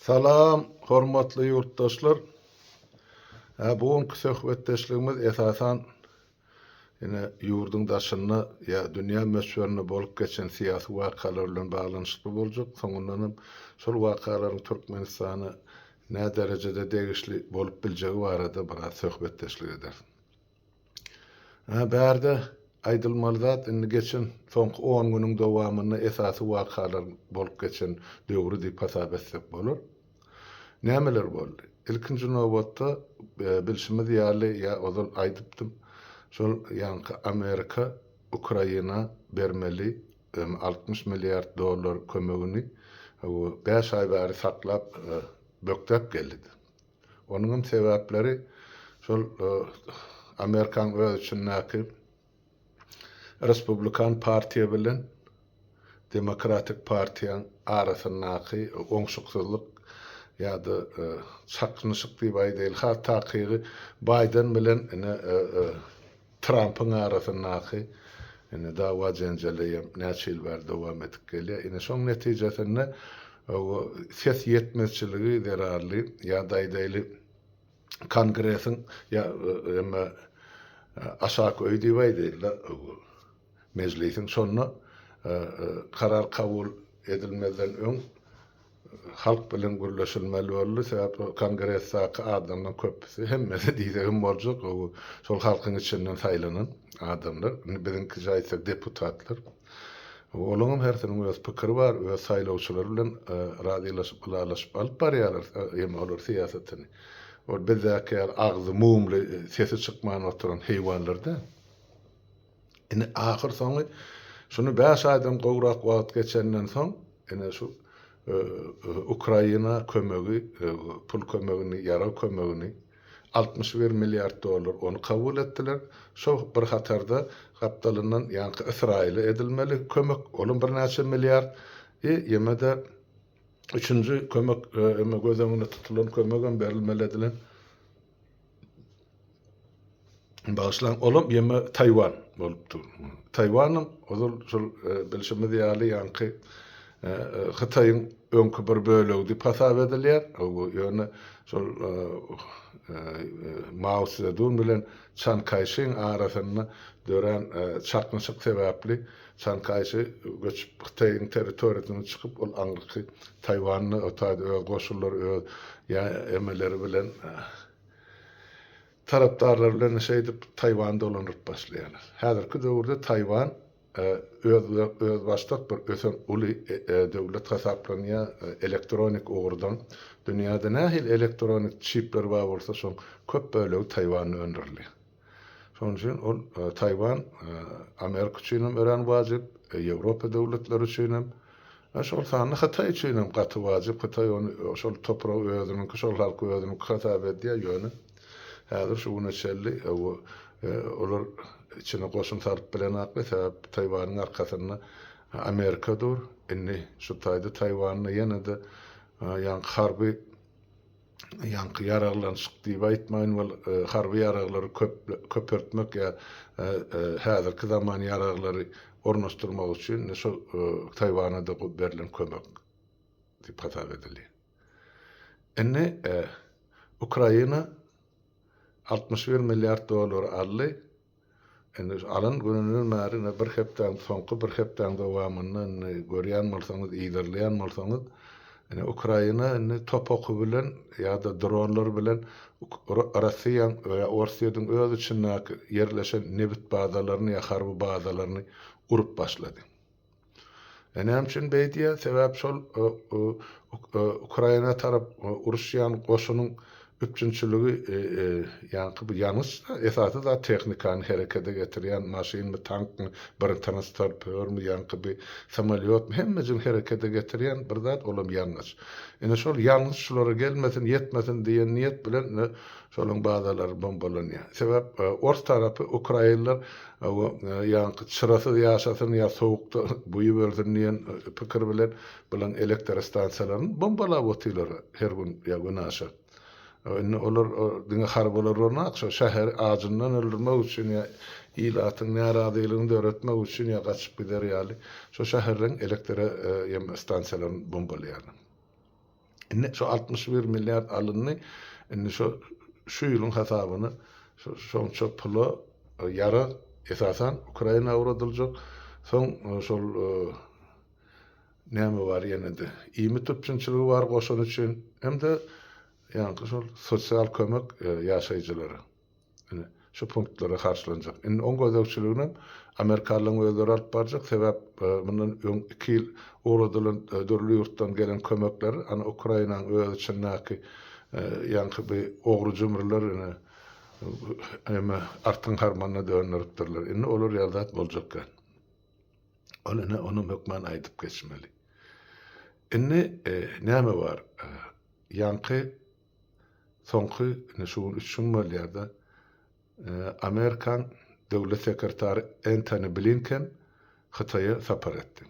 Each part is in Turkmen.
Salam, hormatly ýurtdaşlar! Bu günki söhbetdeşligimiz esasan ine ýurduň daşynda ýa dünýä möçberinde bolup geçen syýasy wakalar bilen baglanyşykly boljak. Soňundan hem şol wakalaryň Türkmenistana näderejede degişli bolup biljegi barada biraz söhbetdeşlik ederis. Hä, bärde aýdylmaly zat indi geçen soňky on günüň dowamynda esasy wakalar bolup geçen döwri diýip hasap etsek bolar. Nämeler boldy? Ilkinji nobatda, bilşimiz ýaly ýa ozal aýdypdym, şol ýaňky Amerika Ukraina bermeli 60 milliard dollar kömegini bäş aý bäri saklap, bökdäp geldidi. Onuňam sebäpleri şol Amerikaň öz içindäki Respublikan partiýa bilen Demokratik partiýaň arasyndaky oňşuksyzlyk ýa-da çaknyşyk diýip aýdaýly, has takygy Baýden bilen ine Trampyň arasyndaky indi dawa-jenjel eýýäm näçe ýyl bäri dowam edip gelýär. Ine, şoň netijesinde ses ýetmezçiligi zerarly ýa-da aýdaýly Kongresiň ýa emme aşaky öý diýip aýdaýly-da, Mejlisiň şonda karar kabul edilmezden öň Halk bilen gürleşilmeli boldy, sebäp kongresdaky adamlaryň köpüsi, hemmesi diýsegem boljak, şol halkyň içinden saýlanan adamlar, indi biziňkiçe aýtsak deputatlar. Olaryňam hersiniň öz pikiri bar, öz saýlawçylary bilen razylaşyp, ylalaşyp alyp barýarlar hem olar syýasatyny. Ol bizdäki ýaly agzy mumly, sesi çykman oturan heýwanlar däl. Indi ahyrsoňy şuny bäş aýdan gowrak wagt geçenden soň, ine şu Ukraina kömegi, pul kömegini, ýarag kömegini, 61 milliard dollar ony kabul etdiler. Şo bir hatarda gapdalyndan ýaňky Ysraýyla edilmeli kömek, olam birnäçe milliard. I ýene-de üçünji kömek, göz öňünde tutulan kömegem berilmeli edilen. Bagyşlaň, olam ýeme Taýwan bolupdy. Taýwanam ozal şol bilşimiz ýaly ýaňky Hytaýyň öňki bir bölegi diýip hasap edilýär. Ýöne şol Mao Szedun bilen Çan Kaýşiň arasynda dörän çaknyşyk sebäpli Çan Kaýşi göçüp Hytaýyň territoriýasyndan çykyp ol aňyrky Taýwanda o taýda öz goşunlary öz ýa emeleri bilen Tarapdarlar bilen şeýdip Taýwany dolandyryp başlaýarlar. Häzirki döwürde Taýwan öz özbaşdak bir ösen uly döwlet hasaplanýar elektronik ugurdan. Dünýäde nähili elektronik çipler bar bolsa şoň köp bölegi Taýwanda öndürilýär. Şonuň üçin ol Taýwan Amerika üçin hem örän wajyp, Ýewropa döwletleri üçin hem, şol sanda Hytaý üçin hem gaty wajyp. Hytaý ony şol topragy özüniňki, şol halky özüniňki hasap edýär. Ýöne häzir şu güne çenli olar içine goşun salyp bilenoklar. Sebäp Taýwanyň arkasynda Amerika dur. Indi şu taýda Taýwanda ýene-de ýaňky harby ýaňky ýaraglanyşyk diýip aýtmaýyn, ol harby ýaraglary köpeltmek ýa häzirki zaman ýaraglary ornaşdyrmak üçin ine şol Taýwana-da berlen kömek diýip hasap edilýär. Indi Ukraina 61 milliard dollary aldy. Indi şu alan gününden bäri ine bir hepdäň soňky bir hepdäň dowamynda indi görýän bolsaňyz, yzarlaýan bolsaňyz, ine Ukraina indi top oky bilen ýa-da dronlar bilen Russiýaň ýa Orsýetiň öz içindäki ýerleşen nebit bazalaryny ýa harby bazalaryny urup başlady. E näme üçin beýdýär? Sebäp şol Ukraina tarap uruşýan goşunyň üpjünçiligi ýaňky bu ýangyç esasy zat tehnikany herekete getirýän maşynmy, tankmy, bir transportýormy, ýaňky bir samolýotmy hemmejigini herekete getirýän bir zat olam ýangyç. Ine şol ýangyç şulara gelmesin, ýetmesin diýen niýet bilen ine şolaň bazalary bombalanýar. Sebäp ors tarapy ukrainler Hawa, ýaňky çyrasyz ýaşasyn ýa sowukda buýup ölsün diýen pikir bilen bilen elektrostansiýalaryny bombalap otyrlar her gün ýa günaşa. Indi olar diňe harbylar bolmak, şo şäheri ajyndan öldürmek üçin ýa ilatyň närazylygyny döretmek üçin ýa gaçyp gider ýaly şo şäherleriň elektro stansiýalaryny bombalaýarlar. Indi şu 61 milliard alyndy. Indi şu şu ýylyň hasabyna şonça pula ýarag esasan Ukraina ugradyljak. Soň şol näme bar ýene-de iýmit üpjünçiligi bar goşun üçin hem-de ýaňky şol sosial kömek ýaşaýjylara. Ine, şu punktlara harçlanjak. Indi oň gözegçiliginem amerikanlaryň özleri alyp barjak, sebäp mundan öň iki ýyl ugradylan dürli ýurtdan gelen kömekleri ana Ukrainanyň öz içindäki ýaňky bi ogry-jümrüler ine eme artyň harmanyna dönderipdirler. Indi olar ýaly zat boljak däl. Ol ine onam hökman aýdyp geçmeli. Indi näme bar? Ýaňky Soňky indi şu gün üç gün bolýar-da, Amerikan döwlet sekretary Entoni Blinken Hytaýa sapar etdi.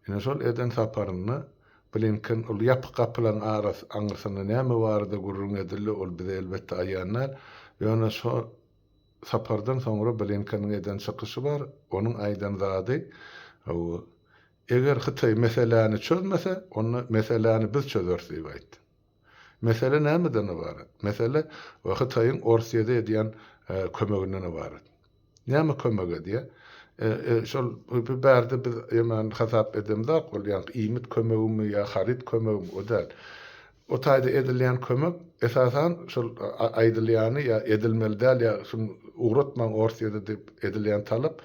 Ine şol eden saparynda Blinken ol ýapyk gapylaryň arasy aňyrsynda näme barada gürrüň edildi, ol bize elbetde aýan däl. Ýöne şo sapardan soňra Blinkeniň eden çykyşy bar, onuň aýdan zady, Eger Hytaý meseläni çözmese, onda meseläni biz çözeris diýip aýtdy. Mesele nämeden ybarat? Mesele Hytaýyň Orsýede edýän kömeginden ybarat. Näme kömek edýär? Şol bu bärde biz ýemän hasap edemzok, ol ýaňky iýmit kömegimi ýa haryt kömegimi o däl. O taýda edilýän kömek esasan şol aýdylýany ýa edilmeli däl ýa şuny ugratmaň Orsýede diýip edilýän talap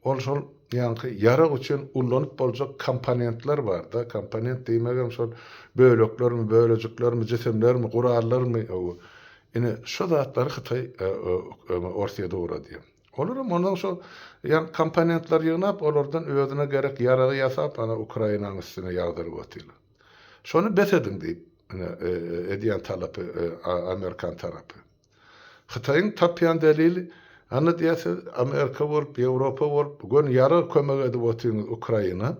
ol şol ýaňky ýarag üçin ullanyp boljak komponentler barda, komponent diýmegem şol böleklermi, bölejiklermi, jisimlermi, gurallarmy ine şo zatlary Hytaý Orsýede ugradýar. Olaram ondan şol ýaňky komponentleri ýygnap olardan özüne gerek ýaragy ýasap ana Ukrainanyň üstüne ýagdyryp otyrlar. Şony bes ediň diýip, ine, edýän talapy amerikan tarapy. Hytaýyň tapýan delili, ana diýýär siz Amerika bolup, Ýewropa bolup, göni ýarag kömek edip otyňyz Ukraina.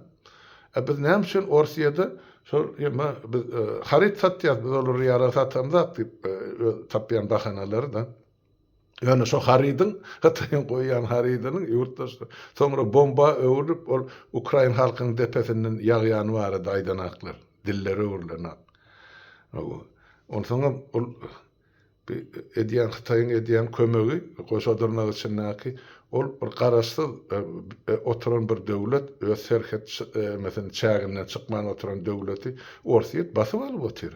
E biz näme üçin Orsýede şol ýeme biz haryt satýas, biz olara ýarag satamzak diýip öz tapýan bahanalary-da. Ýöne şo harydyň, Hytaýyň goýýan harydynyň ýurtdaşlar, soňra bomba öwrülip, ol ukrain halkynyň depesinden ýagýany barada aýdanaklar, dilleri öwrülenak. Onsoňam ol edýän, Hytaýyň edýän kömegi, goşa dyrnak içindäki, ol bir garaşsyz oturan bir döwlet, öz serhet emesini, çäginden çykman oturan döwleti Orsýet basyp alyp otyr.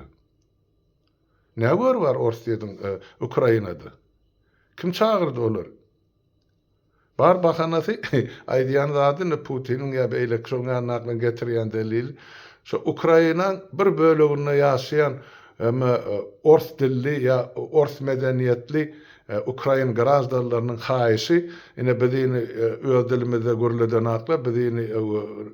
Nä gör bar Orsýetiň Ukrainada? Kim çagyrdy olary? Bar bahanasy aýdýan zady indi Putiniň ýa beýleki şoň ýanyndakylaryň getirýän delili şo Ukrainaň bir böleginde ýaşaýan eme ors dilli ýa ors medeniýetli ukrain graždanlarynyň haýyşy ine bizini öz dilimizde gürledenaklar bizini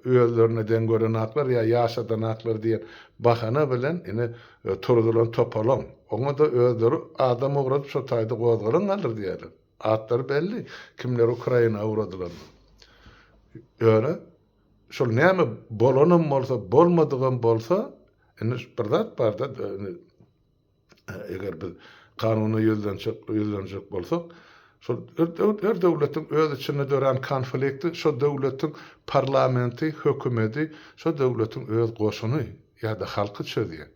özlerine deň görenaklar ýa ýaşadanaklar diýen bahana bilen ine Turzulan topalaň. Oňa-da özleri adam ugradyp şo taýda gozgalaň galdyr diýýärler. Atlary belli, kimler Ukraina ugradylanyny. Ýöne şol näme bolanam bolsa, bolmadygam bolsa, indi bir zat bar-da, indi eger biz kanuna ýüzlenjek, ýüzlenjek bolsak, şol her döwletiň öz içinde dörän konflikti şo döwletiň parlamenti, hökümeti, şo döwletiň öz goşuny ýa-da halky çözýär.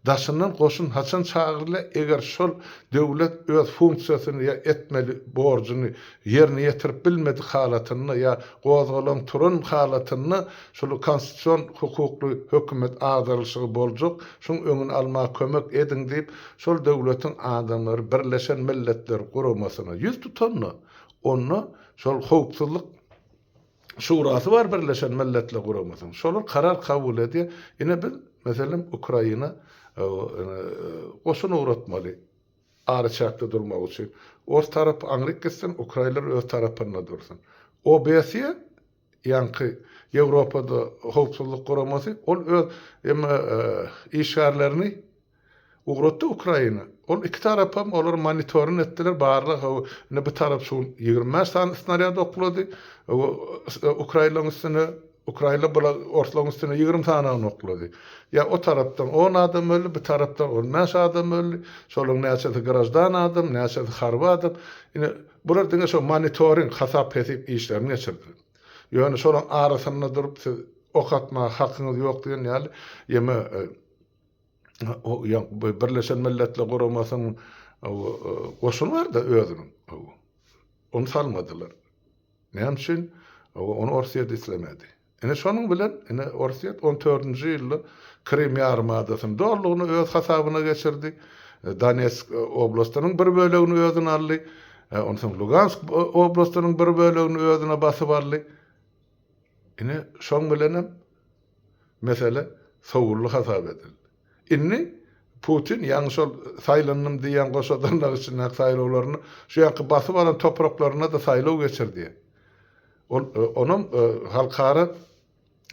Daşyndan goşun haçan çagyrylýar, eger şol döwlet öz funksiýasyny ýa etmeli borjuny ýerine ýetirip bilmedik halatynda ýa gozgalaň turan halatynda şol konstitusion hukukly hökümet agdarylyşygy boljak, şuň öňüni almaga kömek ediň diýip şol döwletiň adamlary Birleşen Milletler Guramasyna ýüz tutanda, onda şol howpsuzlyk Şurasy bar Birleşen Milletler Guramasynyň. Şolar karar kabul edýär. Ine biz, meselem, Ukraina goşun ugratmaly araçäkde durmak üçin. Ors tarapy aňryk gitsin, ukrainler öz tarapynda dursun. OBSE, ýaňky Ýewropada howpsuzlyk guramasy, ol öz işgärlerini Ugratdy Ukraina. Ol iki tarapam olar monitorin etdiler, barlag hawa, indi bu tarap şu gün 25 sany snarýad oklady, ukrainlaryň üstüne, ukrainler bular orslaryň üstüne 20 sanagyny oklady. Ýa o tarapdan 10 adam öldi, bu tarapdan 15 adam öldi, şolaryň näçesi graždan adam, näçesi harby adam. Ine, bular diňe şo monitoring, hasap-hesip işlerini geçirdiler. Ýöne şolaryň arasynda durup siz ok atmaga hakyňyz ýok diýen ýaly, ýeme. Birleşen Milletler Guramasynyň goşuny bar-da özüniň. Ony salmadylar. Näme üçin? Ony Orsýet islemedi. Ine şonuň bilen, ine Orsýet on dördünji ýylda Krym ýarymadasyny dolulygyna öz hasabyna geçirdi. Donetsk oblastynyň bir bölegini özüne aldy. Onsoň Lugansk oblastynyň bir bölegini özüne basyp aldy. Ine şoň bilenem mesele sowuldy hasap edildi. Indi Putin ýaňy şol saýlandym diýýän goşa dyrnak içindäki saýlawlaryny şu ýaňky basyp alan topraklaryna-da saýlaw geçirdi. Ol onam halkara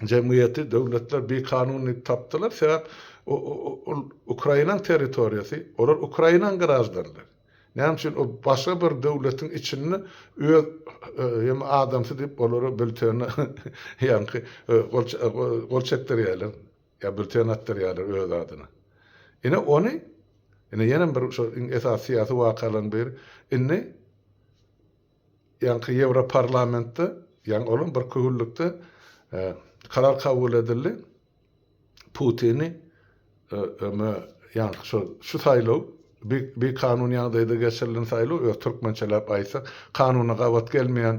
jemgyýeti, döwletler bikanun diýip tapdylar. Sebäp ol Ukrainaň territoriýasy, olar Ukrainaň graždanlary. Näme üçin ol başga bir döwletiň içinde öz hem adamsy diýip olara bültene ýaňky gol çekdirýärler. Ýa bülten atdyrýarlar öz adyna. Ine ony, ine ýenem bir şo iň esasy syýasy wakalaryň biri, indi ýaňky Ýewroparlamentde, ýaňy olam bir köwüllikde karar kabul edildi, Putini öme ýaňky şo şu saýlaw bikanun ýagdaýda geçirilen saýlaw, öz türkmençeläp aýtsak, kanuna gabat gelmeýän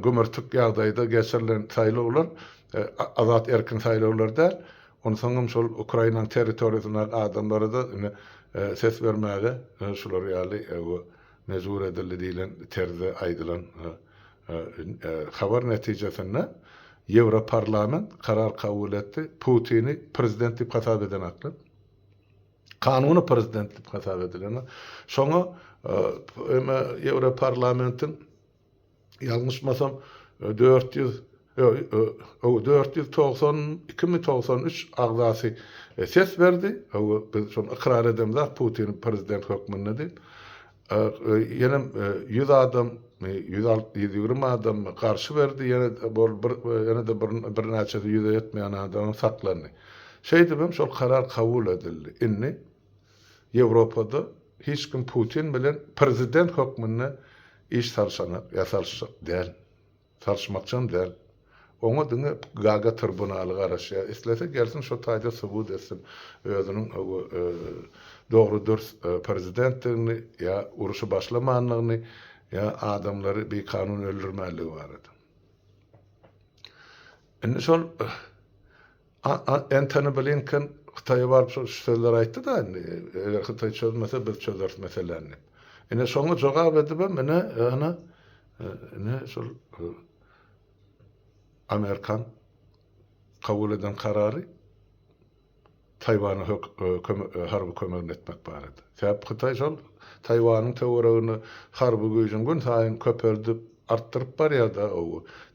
gümürtik ýagdaýda geçirilen saýlawlar azat erkin saýlawlar däl. Onsoňam şol Ukrainanyň territoriýasyndaky adamlara-da indi ses bermäge şular ýaly mejbur edildi diýlen terzde aýdylan habar netijesinde Ýewroparlament karar kabul etdi, Putini prezident diýip hasap edenaklar. Kanuny prezident diýip hasap edilen. Şoňa Ýewroparlamentiň ýalňyşmasam 400 492 mi 93 agzasy ses berdi. Biz şony ykrar edemzok Putini prezident hökmünde diýip. Ýenem 100 adam, 120 adam garşy berdi, ýene bol bir ýene-de bir birnäçesi ýüze ýetmeýän adamam saklandy. Şeýdibem şol karar kabul edildi. Indi Ýewropada hiç kim Putin bilen prezident hökmünde iş salşanak ýa salşjak däl. Salşmakçam däl. Oňa diňe Gaga trbunaly garaşýar. Islese gelsin şo taýda subut etsin özüniň dogry dürs prezidentdigini ýa uruşy başlamandygyny ýa adamlary bikanun öldürmänligi barada. Indi şol Entoni Blinken Hytaýa baryp şu sözleri aýtdy-da indi, eger Hytaý çözmese biz çözeris meseläni diýip. Ine şoňa jogap edibem ine ana ine şol Amerikan kabul eden karary Taýwana harby kömegini etmek barada. Sebäp Hytaý şol Taýwanyň töwereginde harby güýjüni gün saýyn köpeldip, artdyryp barýar-da.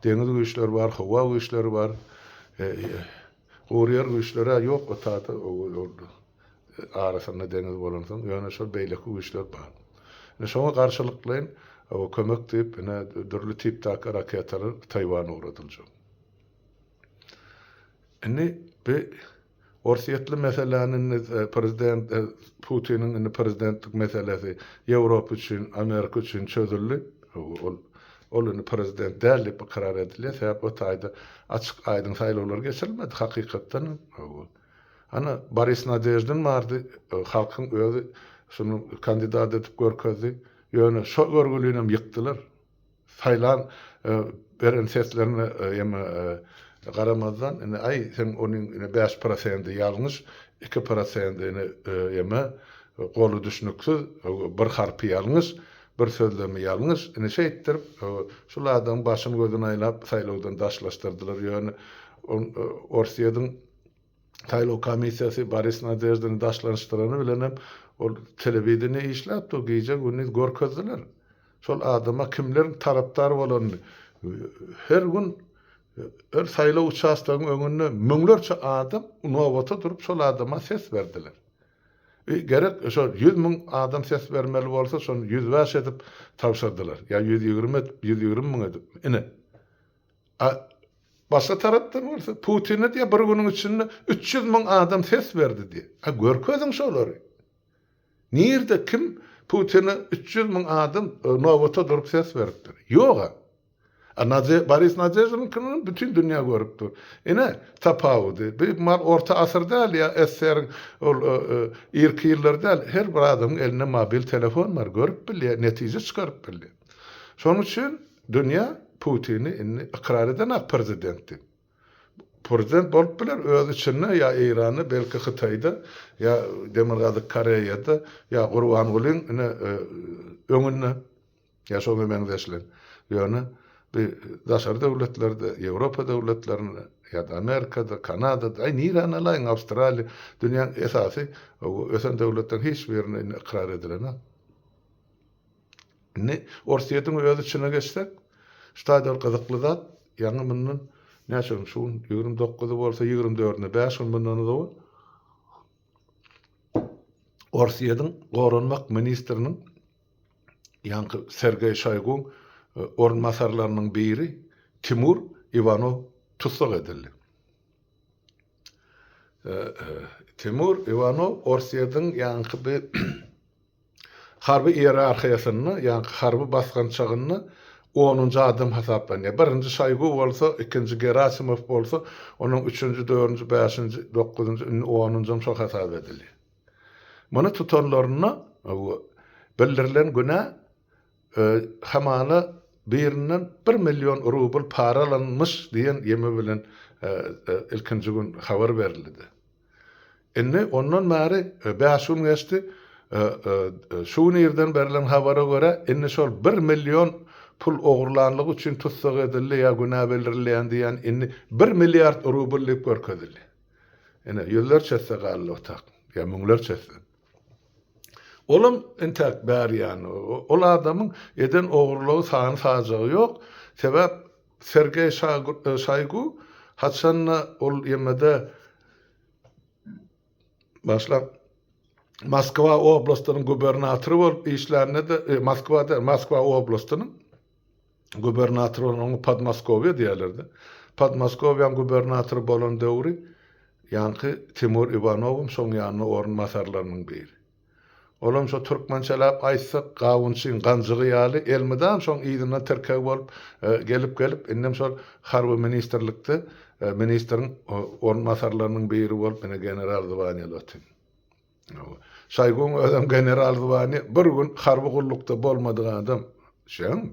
Deňiz güýçleri bar, howa güýçleri bar. Gury ýer güýçleri-ä ýok o taýda, arasynda deňiz bolansoň, ýöne şol beýleki güýçler bar. Ine şoňa garşylyklaýyn kömek diýip, ine dürli tipdäki raketalar Taýwana ugradyljak. Indi bi Orsýetli meseläni indi prezident Putiniň indi prezidentlik meselesi Ýewropa üçin, Amerika üçin çözüldi. Ol ol indi prezident däl diýip ykrar edilýär. Sebäp o taýda açyk aýdyň saýlawlar geçirilmedi hakykatdan hem. Ana Boris Nadeždin bardy, halkyň özi şuny kandidat edip görkezdi. Ýöne şo görgülinem ýykdylar. Saýlan beren seslerine eme garamazdan indi aý seň onuň ine 5 prosendi ýalňyş, 2 prosendi ine eme goly düşnüksiz, bir harpy ýalňyş, bir sözlemi ýalňyş. Ine şeýtdirip şul adamyň başyny gözüni aýlap saýlawdan daşlaşdyrdylar. Ýöne Orsýetiň Saýlaw komissiýasy Boris Nadeždini daşlanyşdyrany bilenem ol telewideniýe işläp dur, gije-gündiz görkezdiler. Şol adama kimleriň tarapdar bolanyny her gün her saýlaw uçastogyň öňünde müňlerçe adam nobata durup şol adama ses berdiler. Gerek şol 100 müň adam ses bermeli bolsa şony 105 edip tabşyrdylar. Ýa 120 edip, 120 müň edip. Ine. A başga tarapdan bolsa Putine diýýär bir günüň içinde 300 müň adam ses berdi diýýär. A görkeziň şolary. Nirde kim Putine 300 müň adam e, nobata durup ses beripdir? Ýok-a. A Nade, Boris Nadeždiniňkini bütin dünýä görüp dur. Ine, tapawudy. Bu mal orta asyr däl ýa SSR-iň ol irki ýyllary däl. Her bir adamyň elinde mobil telefon bar, görüp bilýär, netije çykaryp bilýär. Şonuň üçin dünýä Putini indi ykrar edenak prezident diýip. Prezident bolup biler öz içinde ýa Eýranda, belki Hytaýda, ýa Demirgazyk Koreýada, ýa Gurbangulyň ine öňünde. Ýa şoňa meňzeşler. Ýöne bu daşary döwletlerde, Ýewropa döwletlerinde ýa-da Amerikada, Kanadada, aý niräni alaýyň, Awstraliýa, dünýäň esasy ösen döwletleriň hiç birinde indi ykrar edilenok. Indi Orsýetiň öz içine geçsek, şu taýda bir gyzykly zat, ýaňy mundan näçe gün, şu gün 29-y bolsa 24-ine, bäş gün mundan ozal Orsýetiň goranmak ministriniň ýaňky Sergeý Şoýguň orunbasarlarynyň biri Timur Iwanow tussag edildi. Timur Iwanow Orsýetiň ýaňky bir harby iýerarhiýasynda, ýaňky harby basgançagynda onunjy adam hasaplanýar. Birinji Şoýgu bolsa, ikinji Gerasimow bolsa, onuň üçünji, dördünji, bäşinji, dokuzynjy, indi onunjam şo hasap edilýär. Muny tutanlarynda bildirilen günä hamala birinden bir million rubl para alanmyş diýen ýeme bilen ilkinji gün habar berildi. Indi ondan bäri bäş gün geçdi. Şu gün irden berlen habara görä, indi şol bir million pul ogurlanlygy üçin tussag edildi ýa günä bildirilýän diýen indi bir milliard rubl diýip görkezildi. Ine, ýüzlerçe esse galdy otag. Ýa müňlerçe esse. Olam entäk bäri ýany. Ol adamyň eden ogurlygy sany-sajagy ýok. Sebäp Sergeý Şoýgu haçan-da ol ýemede başlap Moskwa oblastynyň gubernatory bolup işlände-de, Moskwa däl, Moskwa oblastynyň gubernatory bolan, oňa Podmoskowýa diýerlerdi. Podmoskowýaň gubernatory bolan döwri ýaňky Timur Iwanowam şoň ýanynda orunbasarlarynyň biri. Olam şo türkmençeläp aýtsak, gawunçyň ganjygy ýaly elmydam şoň yzyndan tirkeg bolup gelip-gelip, indem şol harby ministrlikde ministriň orunbasarlarynyň biri bolup ine general zwaniýaly otyr. Şoýguň özem general zwaniýa bir gün harby gullukda bolmadyk adam. Düşýäňmi?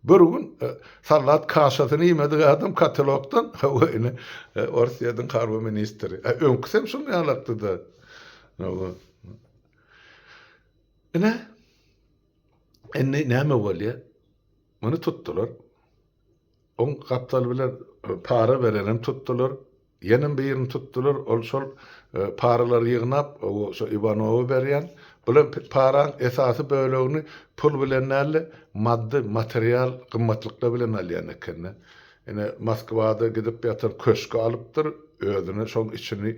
Bir gün e, sallat kaşasyny iýmedik adam katelokdan hawa ine e, Orsýetiň harby ministri. E, öňküsem şuň ýalakdy-da. Ine indi näme bolýar? Muny tutdular. Oň gapdaly bilen para berenem tutdular. Ýenem birini tutdular, ol şol paralary ýygnap, şo Iwanowa berýän. Bulam paraň esasy bölegini pul bilen däl-de, maddy, material gymmatlyklar bilen alýan eken-de. Ine, Moskwada gidip ýatan köşgi alypdyr, özüne şoň içini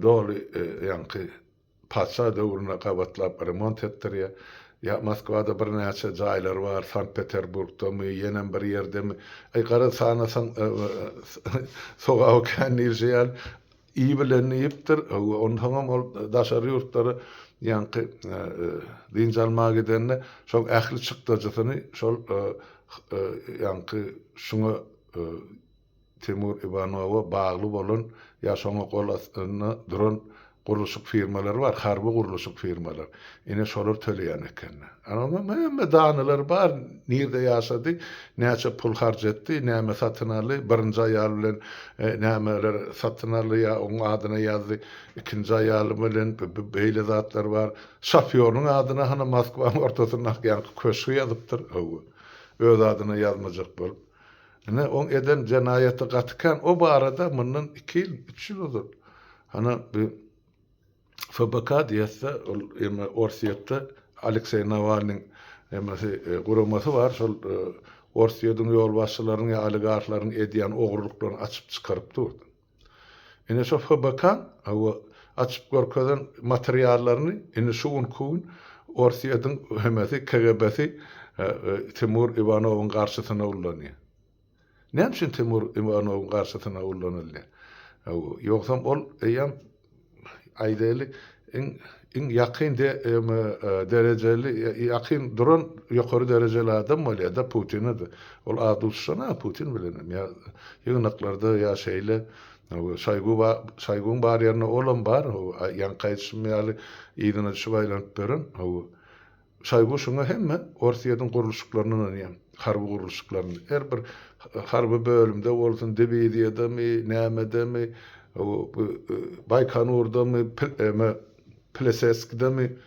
doly ýaňky Patyşa döwrüne gabatlap remont etdirýär. Ýa Moskwada birnäçe jaýlary bar, Sankt-Peterburgdamy, ýenem bir ýerdemi. Aý, garaz, sanasaň, sogaby kän diýlişi ýaly, iýibilenini iýipdir. Onsoňam ol daşary ýurtlara ýaňky dynç almaga gidende, şoň ähli çykdajysyny şol ýaňky şuňa Timur Iwanowa bagly bolan ýa şoňa gol astynda duran gurluşyk firmalary bar, harby gurluşyk firmalary. Ine şolar töleýän ekenler. Ana onuň hemme danalary bar, nirde ýaşady, näçe pul harç etdi, näme satyn aldy, birinji aýaly bilen nämeler satyn aldy ýa oň adyna ýazdy, ikinji aýaly bilen beýle zatlar bar. Şofýorynyň adyna hany Moskwanyň ortasyndaky ýaňky köşgi ýazypdyr, hawa, öz adyna ýazmajak bolup. Ine, oň eden jenaýaty gaty kän. O barada mundan iki ýyl, üç ýyl ozal, hana, bi FBK diýýäs-de, ol eme Orsýetde Alekseý Nawalnyň emesi, guramasy bar, şol Orsýetiň ýolbaşçylarynyň ýa oligarhlaryň edýän ogurlyklaryny açyp çykaryp durdy. Ine şo FBK-nyň hawa açyp görkezen materiallaryny indi şu günki gün Orsýetiň hemesi KGB-si Timur Iwanowyň garşysyna ullanýar. Näme üçin Timur Iwanowyň garşysyna ullanylýar? Hawa, ýogsam ol eýýäm aýdaýly. iň iň ýakyn de derejeli ýakyn duran ýokary derejeli adam bolýar-da Putine-de. Ol az duşuşan-a Putin bilenem ýa ýygnaklarda ýa şeýle Şoýgu ba Şoýguň bar ýerinde olam bar ýaňky aýdyşym ýaly yzyna düşüp aýlanyp ýören. Şoýgu şuňa hemme Orsýetiň gurluşyklaryny ynanýar, harby gurluşyklaryny. Her bir harby bölümde bolsun, diwiziýadamy, nämedemi, bu Baýkanurdamy, Pleseskdemi,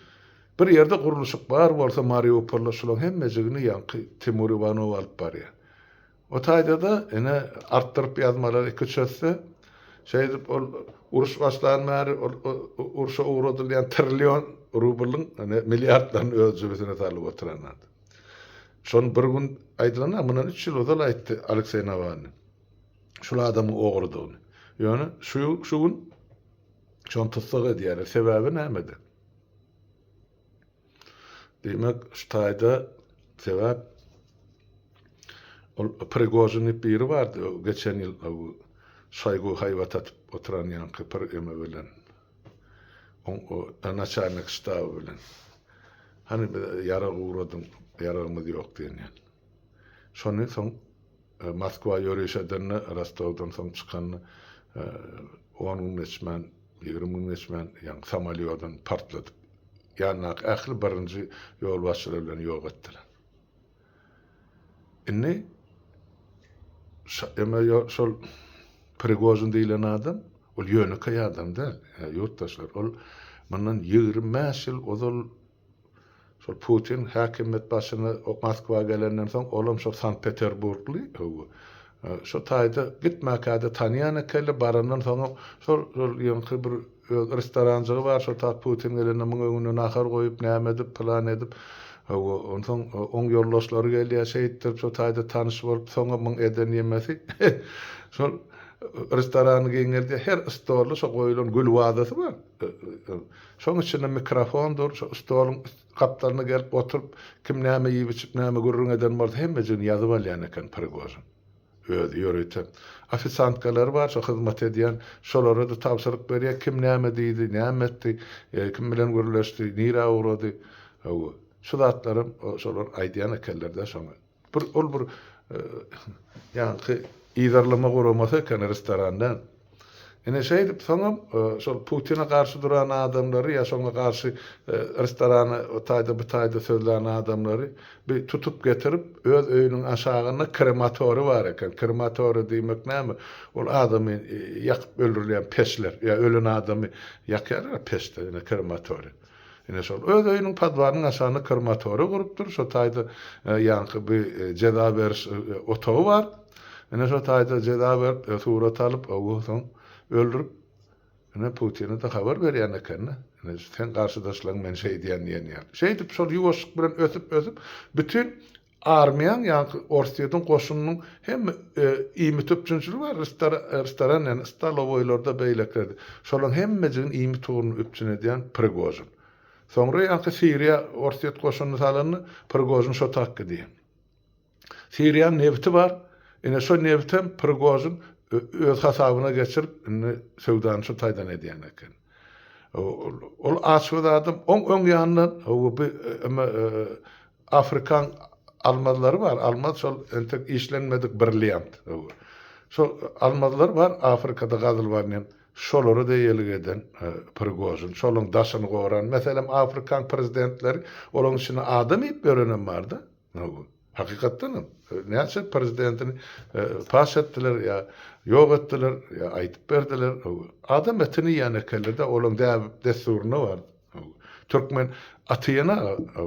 bir ýerde gurluşyk bar bolsa Mariupolda şulaň hemmejigini ýaňky Timur Iwanow alyp barýar. O taýda-da ine artdyryp ýazmalar iki-üç esse. Şeýdip ol uruş başlan bäri ol urşa ugradylýan trillion rublyň ine milliardlaryny öz jübüsine salyp oturan adam. Şony bir gün aýdylanda mundan üç ýyl ozal aýtdy Alekseý Nawalnyý. Şul adamyň ogrudygyny. Ýöne şu şu gün şony tussag edýärler. Sebäbi nämede? Diýmek, şu taýda sebäp ol Prigožin diýip biri bardy, geçen ýyl Şoýgu haýbat atyp oturan ýaňky pir eme bilen. Oň o naçalnik ştaby bilen. Hany bize ýarag ugradyň, ýaragymyz ýok diýen ýaly. Şony soň Moskwa ýöriş edende, Rostowdan soň çykanda on gün geçmän, 20 gün geçmän ýaňky samolýodyny partladyp, ýanyndaky ähli birinji ýolbaşçylar bilen ýok etdiler. Indi eme şol Prigožin diýlen adam, ol ýönekeý adam däl, ýurtdaşlar. Ol mundan 25 ýyl ozal Şol Putin häkimiýet başyna Moskwa gelenden soň olam şol Sankt-Peterburgly hawa. Şo taýda gitmäkä-de tanýan ekeni, barandan soňam şol şol ýaňky bir öz restoranjygy bar, şo tak Putin gelende muň öňünde nahar goýup, näme edip, pylan edip, hawa, onsoň oň ýoldaşlary gelýär, şeýtdirip şo taýda tanyş bolup, soňam muň eden ýemesi şol restorany giňeldýär, her stolda şo goýulan gül wazasy bar. Şoň içinde mikrofon dur, şo stoluň gapdalyna gelip oturyp, kim näme iýip-içip, näme gürrüň eden bolsa, hemmejigini ýazyp alýan eken Prigožin. Özi ýörite. Ofisiantkalary bar, şo hyzmat edýän, şolara-da tabşyryk berýär, kim näme diýdi, näme etdi, kim bilen gürleşdi, nirä ugrady. Hawa, şu zatlaram şolar aýdýan ekenler-dä şoňa. Bir ol bir ýaňky yzarlama guramasy eken restoran däl. Ine şeýdip soňam şol Putine garşy duran adamlary ýa şoňa garşy restorana o taýda bu taýda sözlän adamlary bir tutup getirip öz öýüniň aşagynda krematoriý bar eken. Krematoriý diýmek näme? Ol adamy ýakyp öldürilýän peçler ýa ölen adamy ýakýarlar peçde ine krematoriý. Ine şol öz öýüniň podwalynyň aşagynda krematoriý gurupdyr. Şo taýda ýaňky bi jeza beriş otagy bar. Ine şo taýda jeza berip, surat alyp, soň öldürip, ine Putine-de habar berýän eken-de. Ine seň garşydaşlaryň meni şeýdýän diýen ýaly. Şeýdip şol ýuwaşlyk bilen ösüp-ösüp bütin Armiýaň, ýaňky Orsýetiň goşunynyň hemme iýmit üpjünçiligi bar, restoran, ýagny stolowoýlarda, beýlekilerde. Şolaryň hemmejigini iýmit ugruny üpjün edýän Prigožin. Soňra ýaňky Siriýa Orsýet goşunyny salanda Prigožin şo tak gidýär. Siriýaň nebiti bar, ine şo nebitem Prigožin öz hasabyna geçirip, indi söwdany şo taýdan edýän eken. Ol açgöz adam, oň öň ýanyndan, bu Afrikaň almazlary bar, almaz şol entek işlenmedik brilliant. Şol almazlar bar Afrikada gazylyp alynýan, şolara-da eýelik eden Prigožin, şolaň daşyny goran. Meselem, Afrikaň prezidentleri, olaň içinde adam iýip ýörenem bar-da. Hakykatdan hem, näçe prezidentini paş etdiler ýa ýok etdiler, ýa aýdyp berdiler. Adam etini iýen ekenler-de, olaň däp-dessurynda bar. Türkmen aty ýene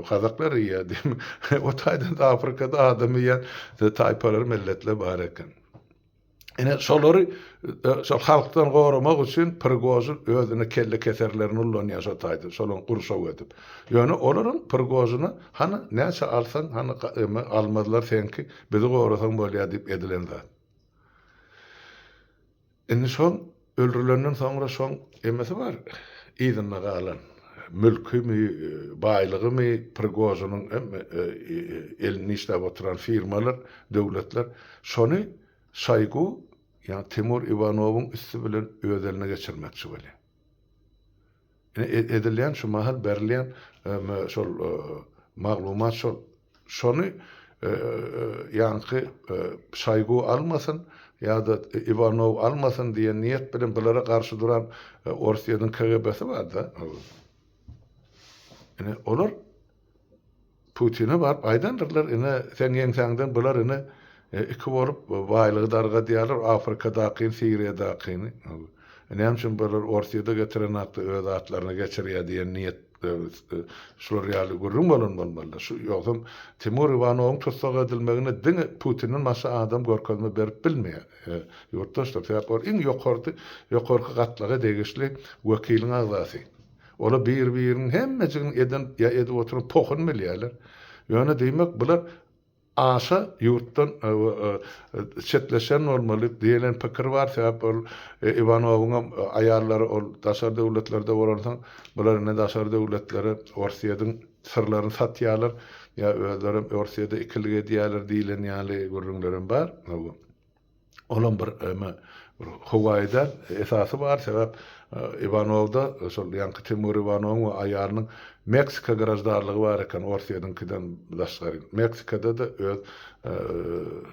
gazaklar iýýär diýme. O taýdan da Afrikada adam iýýän taýpalar, milletler bar eken. Ine şolary şol halkdan goramak üçin Prigožin özüne kelle keserlerini ullanýar şo taýda, şolaň gurşaw edip. Ýöne olaram Prigožine hany näçe alsaň, hany almazlar seňki, bizi gorasaň bolýar diýip edilen zat. Indi şoň öldürilenden soňra şoň emesi bar, yzynda galan mülkümi, baýlygymy, Prigožiniň hemme elinde işläp oturan firmalar, döwletler şony Şoýgu, ýagny Timur Iwanowyň üsti bilen öz eline geçirmekçi bolýar. Ine edilýän şu mahal berilýän şol maglumat şol. Şony ýaňky Şoýgu almasyn ýa-da Iwanow almasyn diýen niýet bilen bulara garşy duran Orsýetiň KGB-si bar-da. Ine olar Putine baryp aýdandyrlar, ine seň ýeňsäňden bular ine iki bolup baýlygy dargadýarlar, Afrikadakyny, Siriýadakyny. Näme üçin bular Orsýede getirenakda öz atlaryna geçirýär diýen niýet şular ýaly gürrüň bolan bolmalyda. Şu ýogsam Timur Iwanowyň tussag edilmegine diňe Putinden başga adam görkezme berip bilmeýär ýurtdaşlar. Sebäp ol iň ýokardy ýokarky gatlaga degişli wekiliň agzasy. Olar bir-biriniň hemmejiginiň eden ýa edip oturan pohuny bilýärler. Ýöne diýmek bular aşa ýurtdan çetleşen bolmaly diýlen pikir bar. Sebäp ol Iwanowyňam aýallary ol daşary döwletlerde bolansoň bular indi daşary döwletlere Orsýetiň syrlaryny satýarlar ýa özlerem Orsýede ikilik edýärler diýlen ýaly gürrüňlerem bar. Olam bir eme bir howaýy däl, esasy bar, sebäp Iwanowda şol ýaňky Timur Iwanowyň we aýalynyň Meksika graždanlygy bar eken Orsýetiňkiden daşgary. Meksikada-da öz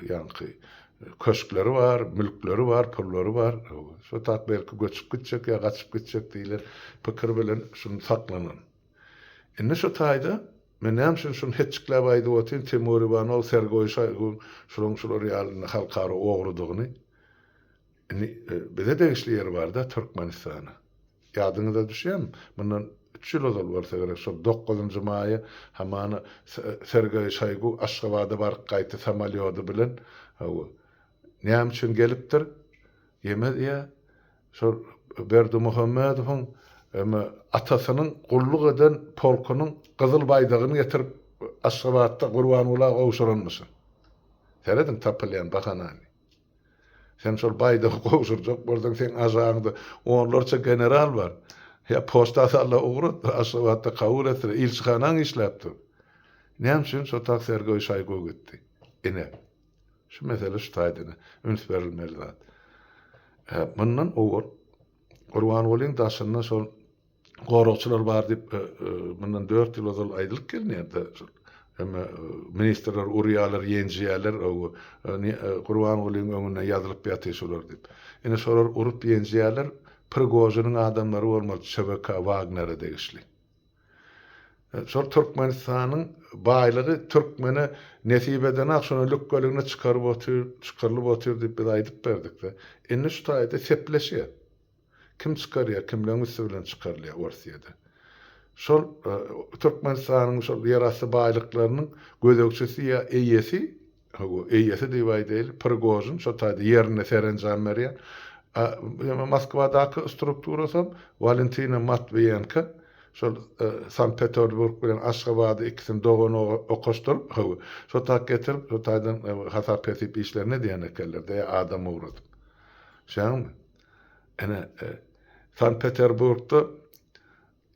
ýaňky köşkleri bar, mülkleri bar, pullary bar. Şo tak belki göçüp gitjek ýa gaçyp gitjek diýlen pikir bilen şuny saklanan. Indi şu taýda men näme üçin şuny hetjikläp aýdyp otyryn, Timur Iwanow, Sergoý Şoýguň şularyň şular ýaly halkara ogrudygyny. Indi bize degişli ýeri bar-da Türkmenistana. Ýadyňyza düşýärmi? Mundan üç ýyl ozal bolsa gerek, şol dokuzynjy maýa hamana Sergeý Şoýgu Aşgabada baryp gaýtdy samolýody bilen. Hawa. Näme üçin gelipdir? Ýemez ýa Şol Berdimuhamedowyň eme atasynyň gulluk eden polkunyň gyzyl baýdagyny getirip Aşgabatda Gurbangula gowşuranmyşyn. Serediň tapylýan bahanany. Sen şol baýdagy gowşurjak bolsaň seň aşagyňda onlarça general bar. Ýa poçta sal-da ugrat, Aşgabatda kabul etsinler. Ilçihanaň işläp dur. Näme üçin şo tak Sergeý Şoýgu gitdi? Ine. Şu mesele şu taýdan üns berilmeli zat. Mundan owal Gurbangulyň daşynda şol goragçylar bar diýip mundan 4 ýyl ozal aýdylyp gelinýärdi. Şol hemme ministrler urýarlar, ýenjýärler, Gurbangulyň öňünde ýazylyp ýatyr şolar diýip. Ine şolar urup ýenjýärler, Prigožiniň adamlary bolmaly ÇVK Wagnere degişli. Şol Türkmenistanyň baýlygy türkmene nesip edenak şony lükgeligine çykaryp otyr, çykarylyp otyr diýip biz aýdyp berdikde. Indi şu taýda sepleşýär. Kim çykarýar, kimleň üsti bilen çykarylýar Orsýede. Şol Türkmenistanyň şol ýerasty baýlyklarynyň gözegçisi ýa eýesi Hawa, eýesi diýip aýdaýly, Prigožin şo taýda ýerinde serenjam berýär. A ýöne Moskwadaky strukturasam Walentina Matwiýenko şol Sankt-Peterburg bilen Aşgabady ikisini dogan okaşdyryp, hawa, şo tak getirip, şo taýdan hasap-hesip işlerini edýän ekenler-de, ýa adam ugradyp. Şeňmi? Ine, Sankt-Peterburgda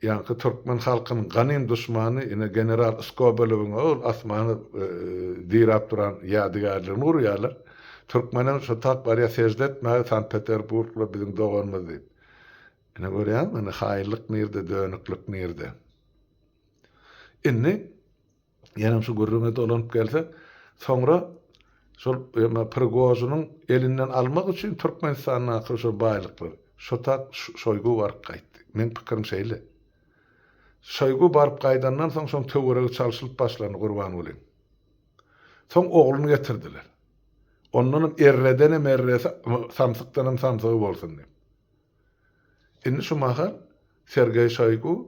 Ýaňky türkmen halkynyň ganym duşmany ine general Skobelewiň ol asmana diräp duran ýadygärligini gurýarlar. Türkmenem şo tak barýar sežde etmäge Sankt-Peterburglar biziň doganymyz diýip. Ine görýäňmi ine haýynlyk nirde dönüklik nirde. Indi Ýenem şu gürrüňe dolanyp gelsek, soňra şol Prigožiniň elinden almak üçin Türkmenistandaky şol baýlyklary şo tak Şoýgu baryp gaýtdy. Meň pikirim şeýle. Şoýgu baryp gaýdandan soň şoň töweregi çalşylyp başlandy Gurbangulyň. Soň ogluny getirdiler. Ondanam erredenem erresi, samsykdanam samsygy bolsun diýip. Indi şu mahal Sergeý Şoýgu,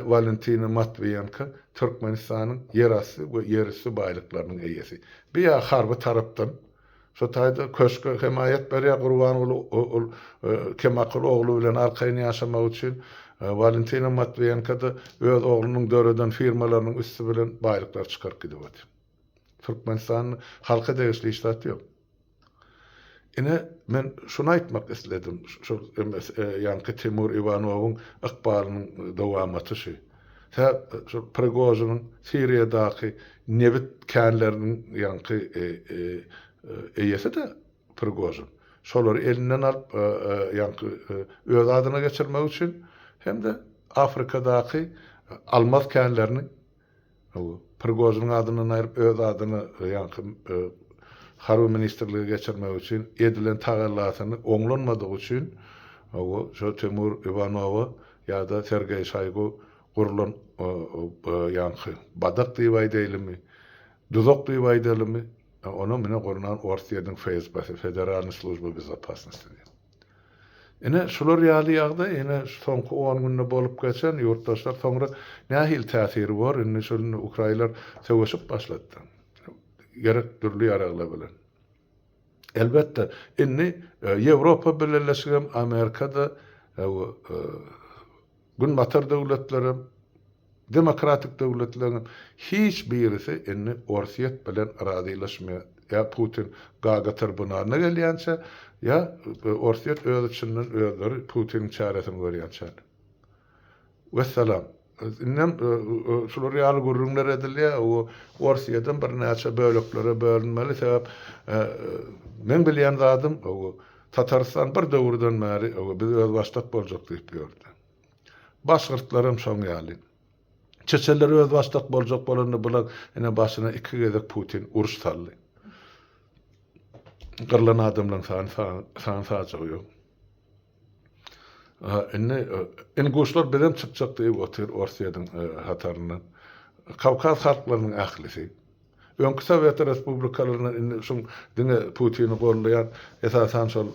Walentina Matwiýenko Türkmenistanyň ýerasty we ýerüsti baýlyklarynyň eýesi. Bu ýa harby tarapdan şo taýda köşge hemaýat berýär Gurbanguly ol kemakyl ogly bilen arkaýyn ýaşamak üçin. Walentina Matwiýenko-da öz oglunyň döreden firmalarynyň üsti bilen baýlyklary çykaryp gidip otyr. Türkmenistanda halka degişli hiç zat ýok. Ine, men şuny aýtmak isledim, şol ýaňky Timur Iwanowyň ykbalynyň dowamaty şu. Sebäp şol Prigožiniň Siriýadaky nebit känleriniň ýaňky eýesi-de Prigožin. Şolary elinden alyp, ýaňky öz adyna geçirmek üçin hem-de. Afrikadaky almaz känlerini Prigožiniň adyndan aýryp öz adyna ýaňky harby ministrlige geçirmek üçin edilen tagallasyny oňlanmadygy üçin şo Timur Iwanowa ýa-da Sergeý Şoýgu gurlan ýaňky badak diýip aýdaýlymy, duzak diýip aýdalymy, ony mine gurnan Orsýetiň FSB-si, Federalnyý služba bezopasnosti diýip. Ine, şular ýaly ýagdaý, ine, şu soňky on günde bolup geçen, ýurtdaşlar, soňra nähili täsiri bor, indi şol indi ukrainler söweşip başlady. Gerek dürli ýaraglar bilen. Elbetde, indi Ýewropa Bileleşigem, Amerika-da, Günbatar döwletlerem, demokratik döwletleriňem hiç birisi indi Orsýet bilen razylaşmaýar. Ýa Putin Gaaga tribunalyna gelýänçä, ýa Orsýet öz içinden özleri Putiniň çäresini görýänçä. Wessalam. Indem şular ýaly gürrüňler edilýär. O Orsýedem birnäçe böleklere bölünmeli. Sebäp meň bilýän zadym Tatarystan bir döwürden bäri biz özbaşdak boljak diýip ýördi. Başgyrtlaram şoň ýaly. Çeçenler özbaşdak boljak bolanda bular ine başyna iki gezek Putin uruş saldy. Gyrlan adamlaryň sany san sajagy ýok. Indi inguşlar bizem çykjak diýip otyr Orsýetiň hataryndan. Kawkaz halklarynyň ählisi. Öňki sowet respublikalaryndan indi şuň diňe Putini gollaýan esasan şol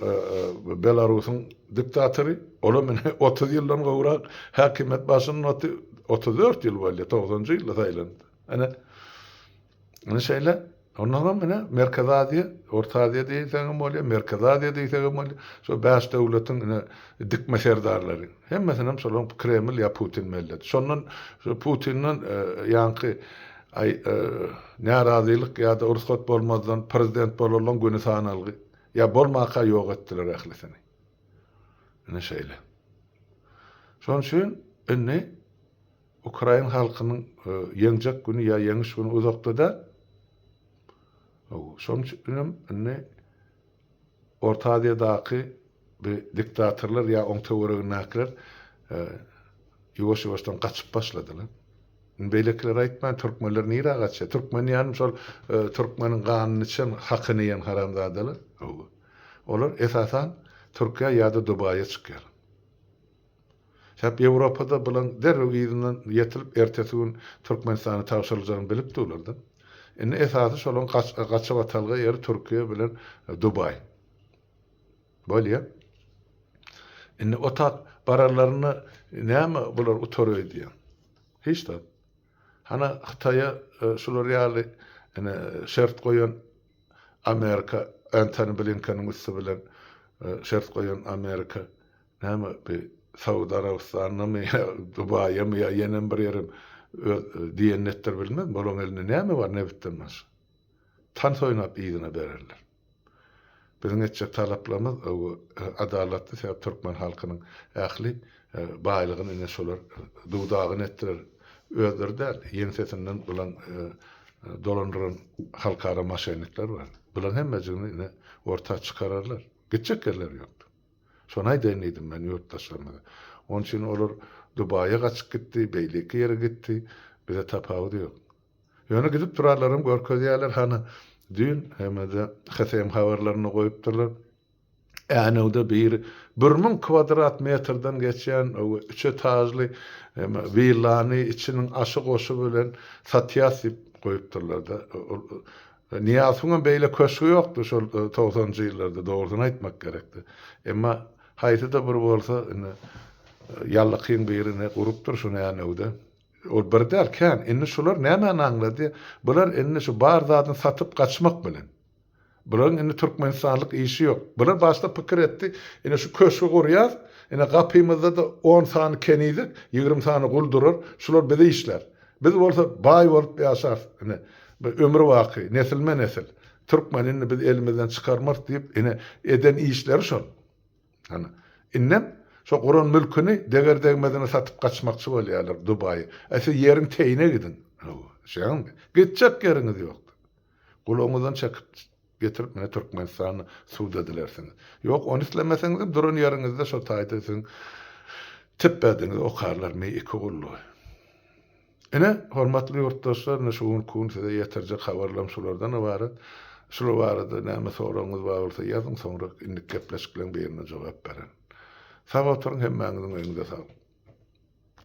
Belarusyň diktatory, olam indi 30 ýyldan gowrak häkimiýet başynda otyr, 34 ýyl bolýar, togsanjy ýylda saýlandy. Ine, ine şeýle. Ondanam ine Merkezi Aziýa, Orta Aziýa diýseňem bolýar, Merkezi Aziýa diýsegem bolýar. Şo bäş döwletiň ine dikme serdarlary. Hemmesinem şolaryň Kreml ýa Putin belledi. Şondan şo Putinden ýaňky aý närazylyk ýa-da rugsat bolmazdan prezident bolanlaryň güni sanalgy. Ýa bolmaka ýok etdiler ählisini. Ine şeýle. Şonuň üçin indi Ukrain halkynyň ýeňjek güni ýa ýeňiş güni uzakda däl. Şonuň üçinem indi Orta Aziýadaky bu diktatorlar ýa oň töweregindäkiler ýuwaş-ýuwaşdan gaçyp başladylar. Indi beýlekileri aýtmaýyn, türkmenler nirä gaçýar? Türkmen diýýänim şol türkmeniň ganyny içen, hakyny iýen haramzadalar. Olar esasan Türkiýä ýa-da Dubaýa çykýar. Sebäp Ýewropada bulaň derrew yzyndan ýetilip ertesi gün Türkmenistana tabşyryljagyny bilip durlarda. Indi esasy şolaň gaçybatalga ýeri Türkiýe bilen Dubaý. Bolýa. Indi o tak bararlarynda näme bular utar öýdýäň? Hiç zat. Hana Hytaýa şular ýaly ine şert goýan Amerika Entoni Blinkeniň üsti bilen şert goýan Amerika Näme bi Saud Arabystanynymy ýa Dubaýamy ýa ýenem bir ýerem öz diýenini etdirip bilmezmi? Olaň elinde näme bar nebitden başga? Tans oýnap yzyna bererler. Biziň etjek talaplarymyz adalatly sebäp türkmen halkynyň ähli baýlygyny ine şolar duw-dagyn etdiler. Özleri däl, ýeňsesinden bulaň dolandyran halkara moşennikler bar. Bulaň hemmejigini ine orta çykararlar. Gitjek ýerleri ýokdy. Şony aýdaýyn diýdim men ýurtdaşlarymyza. Onuň üçin olar Dubaýa gaçyp gitdi, beýleki ýere gitdi. Bize tapawudy ýok. Ýöne gidip duranlaram görkezýärler, hany düýn hemede HSM habarlarynda goýupdyrlar. Änewde biri 1000 kwadrat metrden geçýän üç etažly willany içiniň aşy-goşy bilen satýas diýip goýupdyrlar-da. Nyýazowyňam beýle köşgi ýokdy şol togsanjy ýyllarda, dogrusyny aýtmak gerekdi. Emma haýsy-da bir bolsa, indi ýallykyň biri ine gurupdyr şuny Änewde. Ol bir däl, kän. Indi şular nämäni aňladýar? Bular indi şu bar zadyny satyp gaçmak bilen. Bularyň indi türkmenistanlyk işi ýok. Bular başda pikir etdi, ine şu köşgi gurýas, ine gapymyzda-da on sany kenizek, 20 sany gul durar, şular bize işlär. Biz bolsa baý bolup ýaşarys, ine, ömür baky, nesilme-nesil. Türkmeni indi biz elimizden çykarmarys diýip, ine, eden işleri şol. Hany, indem şo guran mülküni deger-degmezine satyp gaçmakçy bolýarlar Dubaýa. Äý, siz ýeriň teýine gidiň. Hawa, şeýdäňmi? Gitjek ýeriňiz ýokdur. Gulagyňyzdan çekip getirip mine Türkmenistanda sud edilersiňiz. Ýok, ony islemeseňizem duran ýeriňizde şo taýda siziň. Tepbädiňizi okarlar Mi 2 gullugy. Ine, hormatly ýurtdaşlar, ine şu günki gün size ýetirjek habarlarym şulardan ybarat. Şular barada näme soragyňyz bar bolsa ýazyň, soňra indiki gepleşikleriň birinde jogap bererin. Sag oturyň, hemmäňiziň öýüňize saglyk.